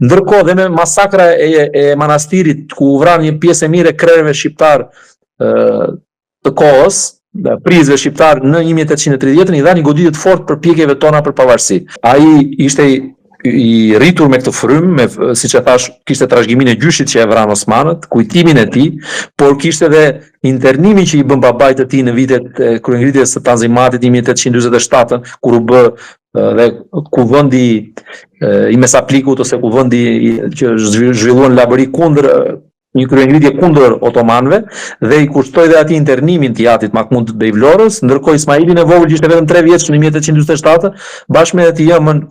Ndërkohë dhe me masakra e, e manastirit ku u vranë një pjesë e mirë e krerëve shqiptar të kohës, dhe prijësve shqiptar në 1830-ën i dha një goditje të fortë përpjekjeve tona për pavarësi. Ai ishte i rritur me këtë frymë, me siç e thash, kishte trashëgiminë e gjyshit që e vranë osmanët, kujtimin e tij, por kishte edhe internimin që i bën babait të tij në vitet e kryengritjes së Tanzimatit 1847, kur u bë dhe kuvendi i Mesaplikut ose kuvendi që zhvilluan Labëri kundër një kryengritje kundër otomanëve dhe i kushtoi dhe atij internimin të jatit Mahmut Bej Vlorës, ndërkohë Ismailin e vogël që ishte vetëm 3 vjeç në 1847, bashkë me të ëmën,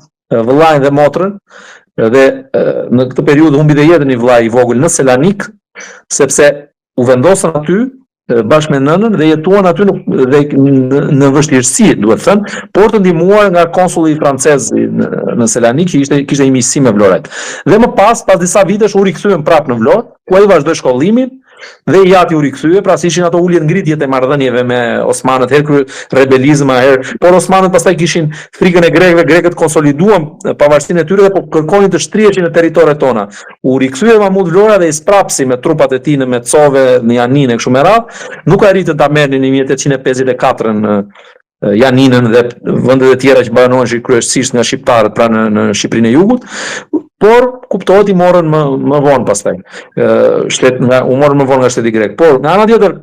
vëllain dhe motrën, dhe në këtë periudhë humbi dhe jetën i vëllai i vogël në Selanik, sepse u vendosën aty bashkë me nënën dhe jetuan aty në, dhe në, në vështirësi, duhet thënë, por të ndihmuar nga konsulli francez në, në Selanik që ishte kishte një miqësi me Vlorajt. Dhe më pas, pas disa vitesh u rikthyen prapë në Vlorë, ku ai vazhdoi shkollimin dhe i jati u rikthye, pra si ishin ato uljet ngritjet e marrëdhënieve me osmanët, herë ky rebelizëm, herë, por osmanët pastaj kishin frikën e grekëve, grekët konsoliduan pavarësinë e tyre dhe po kërkonin të shtriheshin në territoret tona. U rikthye Mahmut Vlora dhe i sprapsi me trupat e tij në Mecove, në Janinë e kështu me radhë, nuk arritën ta merrnin në 1854-ën Janinën dhe vendet e tjera që banoheshin kryesisht nga shqiptarët, pra në në Shqipërinë e Jugut, por kuptohet i morën më më vonë pastaj. Ë shtet nga u morën më vonë nga shteti grek. Por nga ana tjetër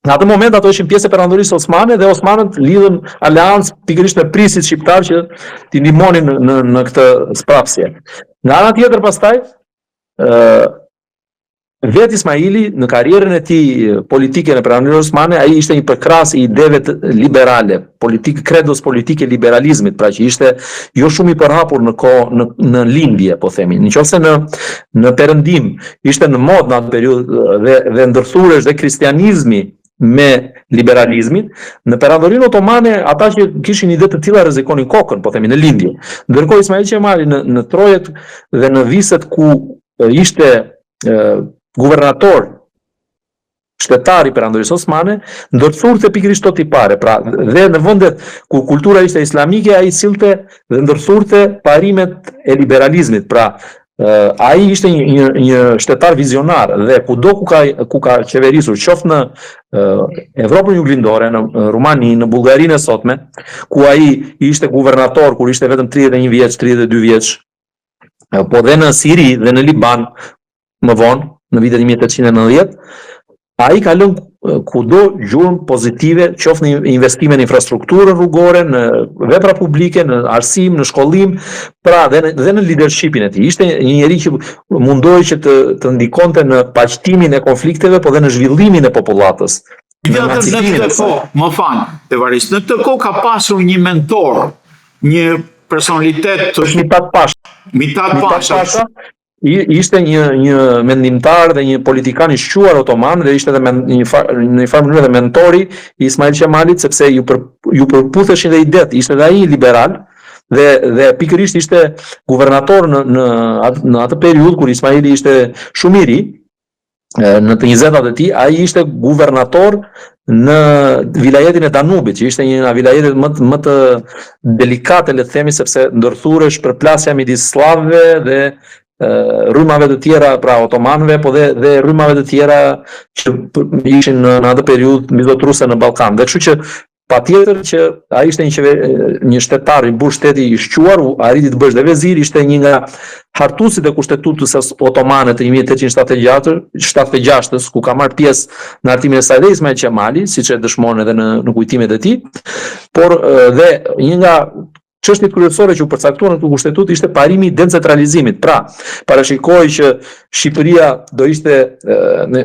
Në atë moment ato ishin pjesë e perandorisë osmane dhe osmanët lidhën aleancë pikërisht me prijësit shqiptar që t'i ndihmonin në në, në këtë sprapsje. Nga ana tjetër pastaj, ë vetë Ismaili në karrierën e tij politike në perandorinë osmane, ai ishte një përkrahës i ideve të liberale, politikë kredos politike liberalizmit, pra që ishte jo shumë i përhapur në kohë në në lindje, po themi. Në qoftë se në në perëndim ishte në modë në atë periudhë dhe dhe ndërthuresh dhe kristianizmi me liberalizmin, në perandorinë otomane ata që kishin ide të tilla rrezikonin kokën, po themi në lindje. Ndërkohë Ismail Qemali në në trojet dhe në viset ku ishte e, guvernator shtetar i perandorisë osmane, ndërthurte pikërisht këto tipare, pra dhe në vendet ku kultura ishte islamike, ai sillte dhe ndërthurte parimet e liberalizmit, pra ai ishte një një një shtetar vizionar dhe kudo ku ka ku ka qeverisur, qoftë në Evropën Juglindore, në Rumani, në Bullgarinë e sotme, ku ai ishte guvernator kur ishte vetëm 31 vjeç, 32 vjeç, po dhe në Siri dhe në Liban më vonë, në vitet 1890, ai ka lënë kudo gjurmë pozitive, qoftë në investime në infrastrukturën rrugore, në vepra publike, në arsim, në shkollim, pra dhe në, dhe në leadershipin e tij. Ishte një njeri që mundohej që të të ndikonte në paqtimin e konflikteve, po dhe në zhvillimin e popullatës. Në emancipimin e saj. Më fal, Evarist, në këtë kohë ka pasur një mentor, një personalitet të Mitat Pasha. Mitat Pasha. Mitat Pasha ishte një një mendimtar dhe një politikan i shquar otoman dhe ishte edhe men, një far, në një farë mënyrë edhe mentori i Ismail Qemalit sepse ju për, ju përputheshin dhe idetë, ishte edhe ai liberal dhe dhe pikërisht ishte guvernator në në atë, në atë periudhë kur Ismaili ishte shumë i ri, në të njëzetat e tij, ai ishte guvernator në vilajetin e Danubit, që ishte një nga vilajetet më të, më të delikate, le të themi, sepse ndërthuresh përplasja midis sllavëve dhe rrymave të tjera, pra otomanëve, po dhe dhe rrymave të tjera që ishin në, në atë periudhë mbizotëruese në Ballkan. Dhe kështu që Patjetër që ai ishte një qever, një shtetar, një burrë shteti i shquar, arriti të bëhesh dhe vezir, ishte një nga hartuesit e kushtetutës otomane të 1876 76-s, ku ka marrë pjesë në hartimin e saj dhe Ismail Qemali, siç e dëshmon edhe në në kujtimet e tij. Por dhe një nga Çështjet kryesore që u përcaktuan në këtë kushtetutë ishte parimi i decentralizimit. Pra, parashikohej që Shqipëria do ishte në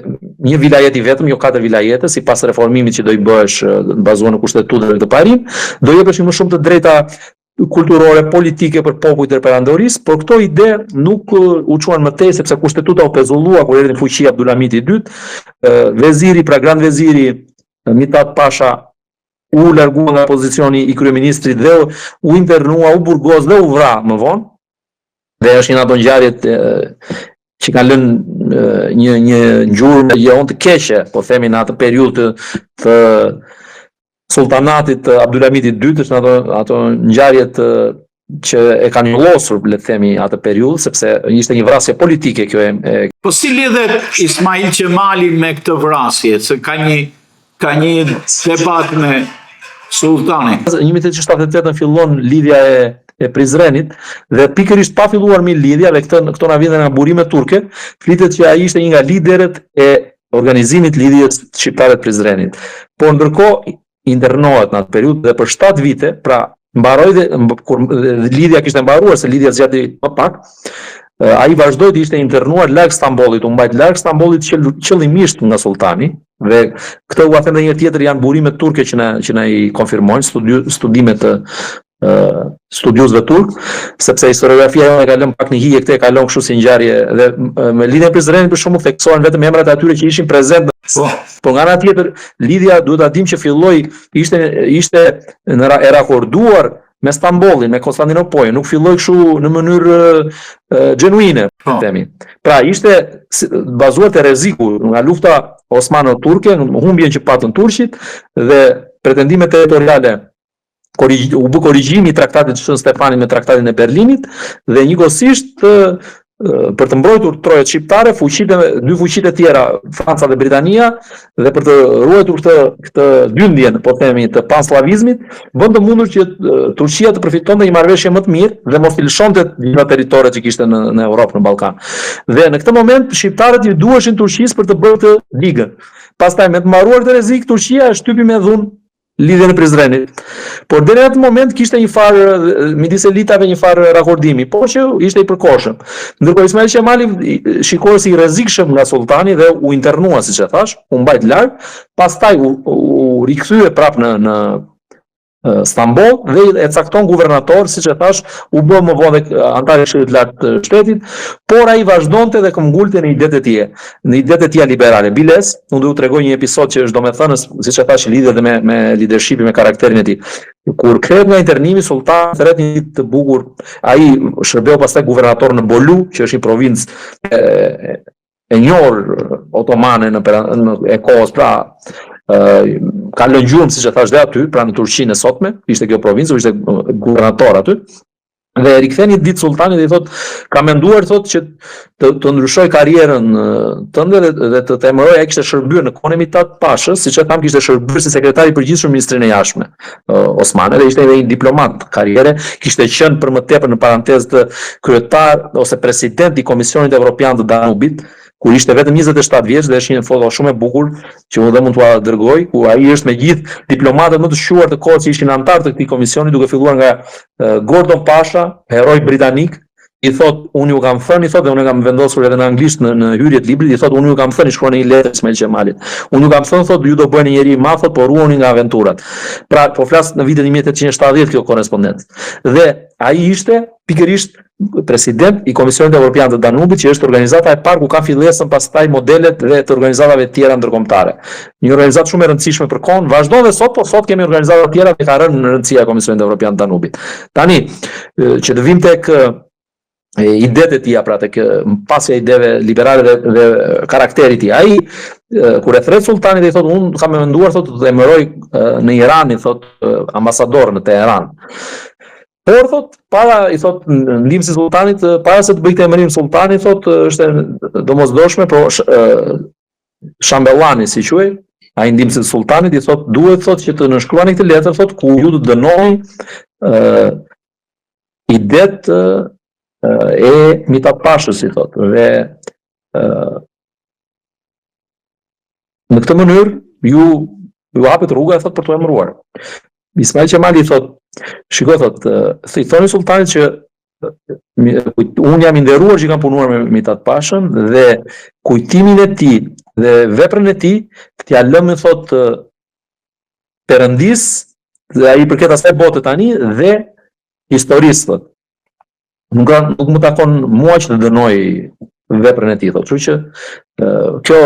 një vilajet i vetëm, jo katër vilajete, sipas reformimit që do i bëhesh bazuar në kushtetutë dhe këtë parim, do jepeshin më shumë të drejta kulturore, politike për popujt e perandorisë, por këto ide nuk u çuan më tej sepse kushtetuta u pezullua kur erdhi në fuqi Abdulhamiti i dytë, veziri, pra grand veziri Mitat Pasha u largua nga pozicioni i kryeministrit dhe u internua, u burgos dhe u vra më vonë. Dhe është një nga ato ngjarjet që kanë lënë një një gjurmë jehonë të keqe, po themi në atë periudhë të, të sultanatit të Abdulhamitit II, është në ato ato ngjarje të që e kanë njollosur, le të themi, atë periudhë, sepse ishte një vrasje politike kjo e, e Po si lidhet Ismail Qemali me këtë vrasje, se ka një ka një debat me Sulltanin. 1878 fillon lidhja e e Prizrenit dhe pikërisht pa filluar mi lidhja dhe këtë këto na vijnë nga burime turke, flitet që ai ishte një nga liderët e organizimit lidhjes shqiptare të Prizrenit. Por ndërkohë internohet në atë periudhë dhe për 7 vite, pra mbaroi dhe kur lidhja kishte mbaruar se lidhja zgjati më pak, ai vazhdoi të ishte internuar larg Stambollit, u mbajt larg Stambollit qëllimisht nga sultani dhe këtë ua them edhe një herë tjetër janë burime turke që na që na i konfirmojnë studi, studime të studiuesve turk, sepse historiografia jonë e ka lënë pak në hije këtë e ka lënë kështu si ngjarje dhe me lidhjen e Prizrenit për shembull theksohen vetëm emrat e atyre që ishin prezent. Po, po nga ana tjetër lidhja duhet ta dimë që filloi ishte ishte në ra, e rakorduar me Stambollin, me Konstantinopojën, nuk filloi kështu në mënyrë xhenuine, po. themi. Pra ishte bazuar te rreziku nga lufta osmano-turke, humbjen që patën turqit dhe pretendimet territoriale u bë korrigjimi i traktatit të Shën Stefanit me traktatin e Berlinit dhe njëkohësisht për të mbrojtur trojet shqiptare, fuqitë dy fuqitë e tjera, Franca dhe Britania, dhe për të ruajtur këtë këtë dyndjen, po themi, të pansllavizmit, bën të mundur që Turqia të përfitonte një marrëveshje më të mirë dhe mos i lëshonte gjitha territoret që kishte në në Europë, në Ballkan. Dhe në këtë moment shqiptarët i duheshin Turqisë për të bërë këtë ligën. Pastaj me të mbaruar këtë rrezik, Turqia e shtypi me dhunë lidhjen e Prizrenit. Por deri në atë moment kishte një farë midis elitave një farë rakordimi, por që ishte i përkohshëm. Ndërkohë Ismail Qemali shikohej si i rrezikshëm nga sultani dhe u internua, siç e thash, u mbajt larg, pastaj u, u rikthye prapë në në Stamboll dhe e cakton guvernator, siç e thash, u bë më vonë dhe anëtar i Këshillit të Lartë të Shtetit, por ai vazhdonte dhe këmbëngulte në idetë e tij, në idetë e tija liberale. Biles, unë do ju tregoj një episod që është domethënës, siç e thash, lidhet edhe me me leadershipin, me karakterin e tij. Kur kthehet nga internimi, Sultani thërret një ditë të bukur, ai shërbeu pastaj guvernator në Bolu, që është një provincë e, e njohur otomane në, në e kohës, pra ë ka lënë gjurmë siç e thash dhe aty, pra në Turqinë e sotme, ishte kjo provincë, ishte guvernator aty. Dhe e rikthen një ditë sultani dhe i thot, kam menduar thot që të, të ndryshoj karrierën tënde dhe, dhe të të emëroj, ai kishte shërbyer në kohën e Mitat Pashës, siç e tham kishte shërbyer si sekretar i përgjithshëm në Ministrinë e Jashtme Osmane dhe ishte edhe një diplomat karriere, kishte qenë për më tepër në parantezë të kryetar ose president i Komisionit Evropian të Danubit, kur ishte vetëm 27 vjeç dhe është një foto shumë e bukur që unë dhe mund t'ua dërgoj, ku ai është me gjithë diplomatët më të shquar të kohës që ishin anëtarë të këtij komisioni, duke filluar nga Gordon Pasha, heroi britanik, i thot unë ju kam thënë, i thot dhe unë e kam vendosur edhe në anglisht në në hyrje të librit, i thot unë ju kam thënë, i shkruan në një letër Ismail Qemalit. Unë ju kam thënë thot ju do bëheni njeri i madh, thot por ruhuni nga aventurat. Pra po flas në vitin 1870 kjo korrespondencë. Dhe ai ishte pikërisht president i Komisionit Evropian të Danubit, që është organizata e parë ku ka fillesën pastaj modelet dhe të organizatave të tjera ndërkombëtare. Një organizatë shumë e rëndësishme për kohën, vazhdon dhe sot, po sot kemi organizata të tjera dhe ka rënë në rëndësia e Komisionit Evropian të Danubit. Tani, që të vim tek idetë e tija, pra tek pasja e ideve liberale dhe, dhe karakteri i tij. Ai kur e thret sultani dhe i thotë unë kam menduar thotë të emëroj në Iran, i thotë ambasador në Teheran. Por thot, para i thot ndihmësi sultanit, para se të bëj këtë emërim sultani thot është e domosdoshme, po sh, Shambellani si quhej, ai ndihmësi i sultanit i thot duhet thot që të nënshkruani këtë letër thot ku ju të dënoni ë idet e Mitat Pashës i thot dhe ë në këtë mënyrë ju ju hapet rruga thot për t'u emëruar. Ismail Qemali i thot, shiko thot, i thoni sultanit që unë jam i nderuar që kam punuar me Mitat Pashën dhe kujtimin e tij dhe veprën e tij t'ia lëmë thot perëndisë dhe ai i përket asaj bote tani dhe historisë thot. Nuk ka nuk më takon mua që të dënoj veprën e tij, thotë. Kështu që kjo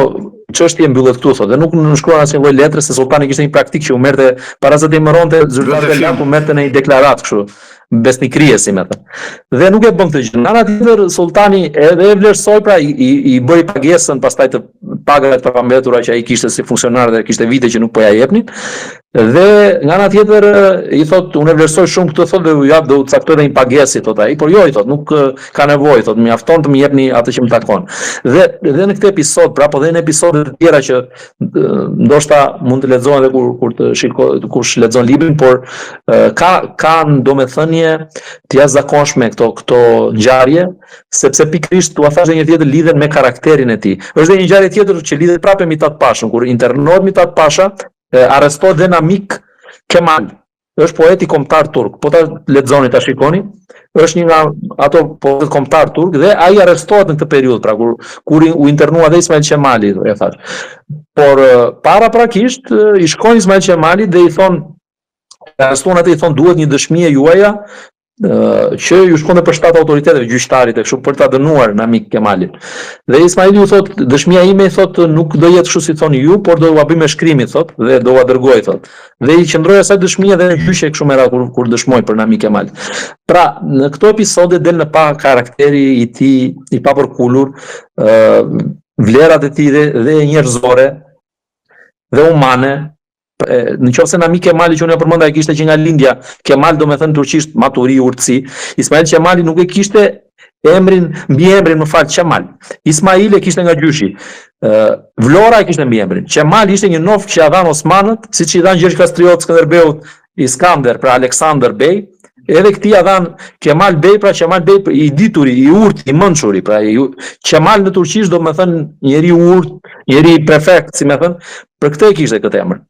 çështje mbyllet këtu thotë dhe nuk nënshkruan asnjë lloj letre se sultani kishte një praktikë që u merrte para se të emëronte zyrtarët e lartë, u merrte në një deklaratë kështu besnikërie si me thënë. Dhe nuk e bën këtë gjë. Nga ana tjetër sultani edhe e vlerësoi pra i, i, i bëri pagesën pastaj të pagave të prapambetura që ai kishte si funksionar dhe kishte vite që nuk po ja jepnin. Dhe nga ana tjetër i thot unë e vlerësoj shumë këtë thot dhe u jap do u caktoj edhe një pagesë thot ai, por jo i thot nuk ka nevojë thot, mjafton të më jepni atë që më takon. Dhe dhe në këtë episod, pra po dhe në episode të tjera që ndoshta mund të lexohen edhe kur kur të shikoj kush lexon librin, por ka kanë domethënie të jashtëzakonshme këto këto ngjarje, sepse pikërisht tua thashë një tjetër lidhen me karakterin e tij. Është dhe një ngjarje tjetër që lidhet prapë me Mitat Pashën, kur internohet Mitat Pasha, arrestohet dhe Namik Kemal. Është poeti kombëtar turk. Po ta lexoni, ta shikoni, është një nga ato poetët kombëtar turk dhe ai arrestohet në këtë periudhë, pra kur kur u internua dhe Ismail Qemali, e thash. Por paraprakisht i shkojnë Ismail Qemalit dhe i thon arrestuan atë i thon duhet një dëshmi e juaja që ju shkonte për shtat autoriteteve gjyqtarit e kështu për ta dënuar Namik Kemalin. Dhe Ismaili u thot, dëshmia ime i thot nuk do jetë kështu si thoni ju, por do ua bëj me shkrim i thot dhe do ua dërgoj thot. Dhe i qëndroi asaj dëshmie dhe në gjyqe kështu me radhë kur kur dëshmoi për Namik Kemal. Pra, në këto episode del në pah karakteri i tij i papërkulur, ë vlerat e tij dhe, dhe njerëzore dhe humane, në qoftë se Namik Kemali që unë e përmenda e kishte që nga lindja, Kemal do me thënë turqisht maturi, urtësi, Ismail Qemali nuk e kishte emrin, mbiemrin, më fal, Qemal. Ismail e kishte nga gjyshi. Vlora e kishte mbiemrin. Qemal ishte një nofkë që ia dhanë Osmanët, siç i dhanë Gjergj Kastriot Skënderbeut Iskander, pra Aleksandër Bej, edhe këtij ia dhanë Kemal Bej, pra Qemal Bej i dituri, i urtë, i mençuri, pra i, Qemal në turqisht do me thënë njeri i urtë, njeri perfekt, si me thënë, për këtë e kishte këtë emër.